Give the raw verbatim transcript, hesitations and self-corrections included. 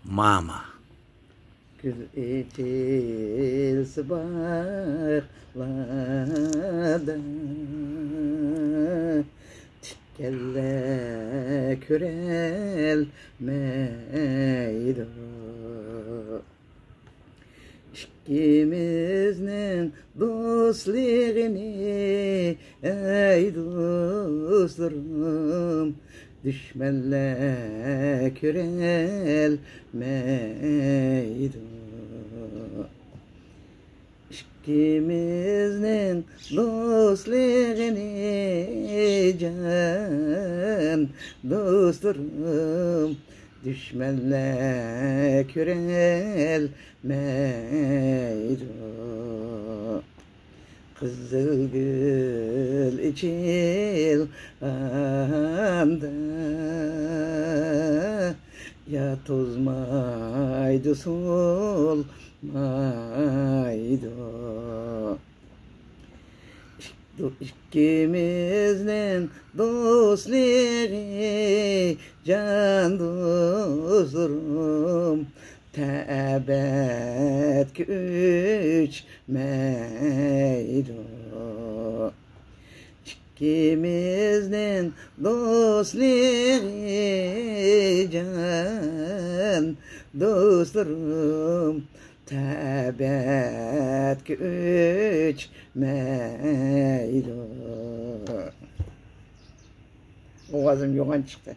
ماما. گۈل ئېچىلسا باغلاردا، تىككەنلەر كۆرەلمەيدۇ. ئىككىمىزنىڭ دوستلۇقىنى، ئەي دوستلىرىم، دۈشمەنلەر كۆرەلمەيدۇ. ئىككىمىزنىڭ دوستلۇقىنى، جان دوستلىرىم، دۈشمەنلەر كۆرەلمەيدۇ. قىزىل گۈل ئېچىلغاندا، يا توزمايدۇ، سولمايدۇ. ئىككىمىزنىڭ دوستلۇقى، جان دوستلىرىم، تەبەتكە ئۆچمەيدۇ. ئىككىمىزنىڭ دوستلۇقى، جان دوستلىرىم، تەبەتكە ئۆچمەيدۇ. ئاۋازىم يوغان چىقتى.